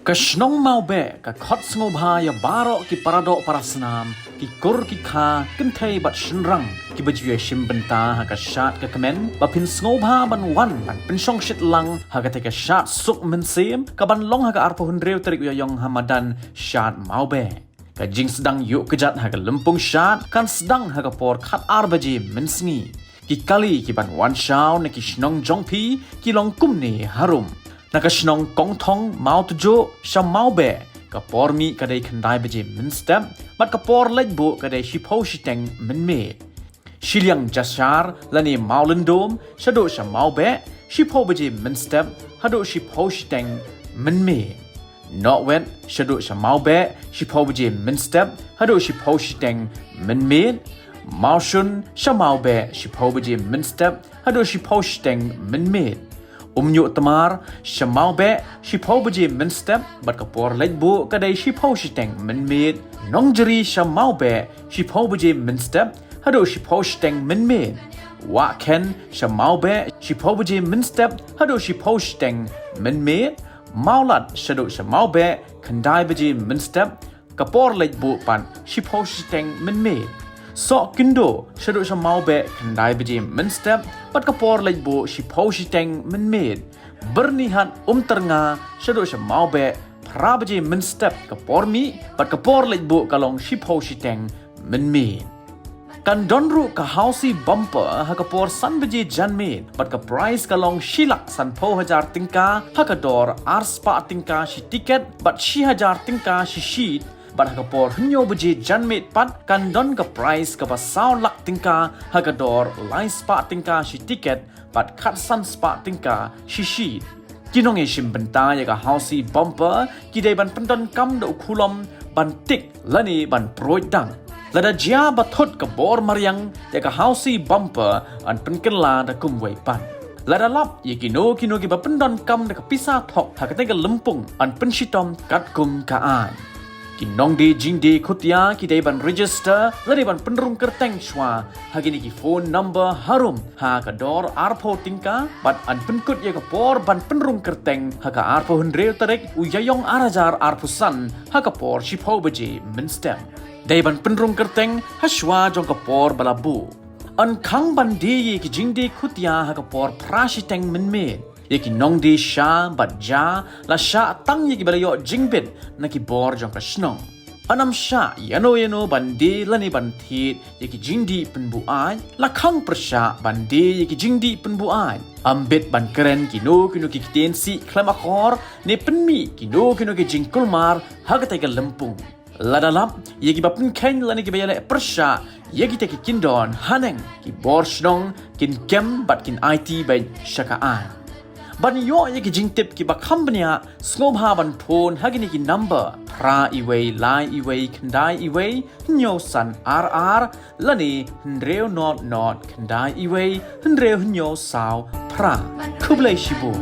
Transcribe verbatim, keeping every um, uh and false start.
Ka shnong Mawbeh ka khot sngewbha ïa baroh ki paradoh parasnam, ki kur ki kha, kynthei bad shynrang kiba ju ïashim bynta ha ka shad ka kmen, ba phin sngewbha ban wan ban pynshongshit lang ha katei ka shad suk mynsiem kaban long ha ka arphew hynriew tarik u Ïaïong ha madan shad Mawbeh. Ka jingsdang ïuh kjat ha ka lympung shad kan sdang ha ka por khatar baje mynsngi. Ki kali kiban wan shaw na ki shnong jong phi ki long kumne harum. Na ka shnong Kongthong Mawtjooh sha Mawbeh, ka por mih ka dei khyndai baje mynstep bad ka por leit buh ka dei shiphew shiteng mynmiet. Shiliang Jashar lane Mawlyndum shaduh sha Mawbeh, shiphew baje mynstep haduh shiphew shiteng mynmiet. Nohwet shaduh sha Mawbeh, shiphew baje mynstep haduh shiphew shiteng mynmiet. Mawshun sha Mawbeh, shiphew baje mynstep haduh shiphew shiteng mynmiet. Umñiuhtmar sha Mawbeh, shiphew baje mynstep bad ka por leit buh ka dei shiphew shiteng mynmiet. Nongjri sha Mawbeh, shiphew baje mynstep haduh shiphew shiteng mynmiet. Wahkhen sha Mawbeh, shiphew baje mynstep haduh shiphew shiteng mynmiet. Mawlad shaduh sha Mawbeh, khyndai baje mynstep, ka por leit buh pat shiphew shiteng mynmiet. Sohkynduh shaduh sha Mawbeh, khyndai baje mynstep bad ka por leit buh shiphew shiteng mynmiet. Byrnihat Umtyrnga shaduh sha Mawbeh, phra baje mynstep ka por mih bad ka por leit buh ka long shiphew shiteng mynmiet. Kan don ruh ka Housie Bumper ha ka por san baje janmiet bad ka prize ka long shi lak sanphew hajar tyngka ha ka dor ar spah tyngka shi tiket bad shi hajar tyngka shi sheet, bad ha ka por hynñiew baje janmiet pat kan don ka prize kaba saw lak tyngka ha ka dor lai spah tyngka shi tiket bad khatsan spah tyngka shi sheet. Ki nongïashim bynta ïa ka Housie Bumper ki dei ban pyndonkam da u khulom ban tik lane ban pruid dang. Lada jia ba thut ka bor mariang ïa ka Housie Bumper yn pynkylla da kumwei pat. Lada lap ïa kino kino kiba pyndonkam da ka pisa thok ha katei ka lympung yn pynshitom katkum ka aiñ. Ki nongdie jingdie khutia ki dei ban register lane ban pynrung kyrteng shuwa ha kine ki phone number harum ha ka dor arphew tyngka bad yn pynkut ïa ka por ban pynrung kyrteng ha ka arphew hynriew tarik u Ïaïong ar hajar arphew san ha ka por shiphew baje mynstep. Dei ban pynrung kyrteng ha shuwa jong ka por ba la buh. Yn khang ban die ïa ki jingdie khutia ha ka por phra shiteng mynmiet. Ïa ki nongdie sha bad ja la shah tang ïa kiba la ïoh jingbit na ki bor jong ka shnong. Yn ym shah ïano ïano ban die lane ban thied ïa ki jingdie pynbuaid, la khang pyrshah ban die ïa ki jingdie pynbuaid. Ym bit ban kren kino kino ki ktien sih khlem akor ne pynmih kino kino ki jingkulmar ha katei ka lympung. Lada lap ïa kiba pynkheiñ lane kiba ïaleh pyrshah ïa kita ki kyndon, haneng ki bor shnong kin kem bad kin aiti beit sha ka aiñ. Ban ïoh ïa ki jingtip kiba kham bniah, sngewbha ban phone ha kine ki number: phra iwei lai iwei khyndai iwei hynñiew san ar ar lane hynriew not not khyndai iwei hynriew hynñiew saw phra. Khublei shibun.